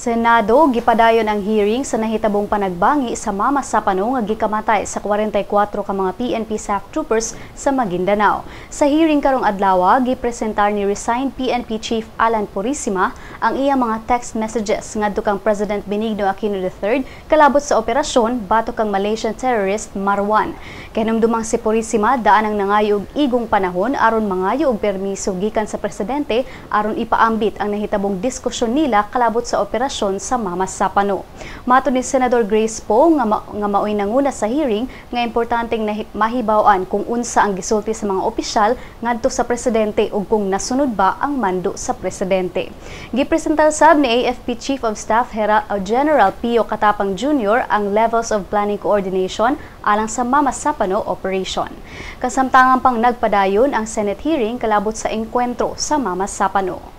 Senado, gipadayon ang hearing sa nahitabong panagbangi sa Mamasapano nga gikamatay sa 44 ka mga PNP SAF troopers sa Maguindanao. Sa hearing karong adlaw, gipresentar ni resigned PNP Chief Alan Purisima ang iya mga text messages ngadto kang President Benigno Aquino III kalabot sa operasyon batok kang Malaysian terrorist Marwan. Kahinumdumang si Purisima daan ang nangayo og igong panahon aron mangayo og permiso gikan sa presidente aron ipaambit ang nahitabong diskusyon nila kalabot sa operasyon sa Mamasapano. Matod ni Senador Grace Poe nga maoy nanguna sa hearing nga importanteng mahibaw-an kung unsa ang gisulti sa mga opisyal ngadto sa presidente ug kung nasunod ba ang mando sa presidente. Gipresentar sab ni AFP Chief of Staff General Pio Catapang Jr. ang levels of planning coordination alang sa Mamasapano operation. Kasamtangan pang nagpadayon ang Senate hearing kalabot sa engkwentro sa Mamasapano.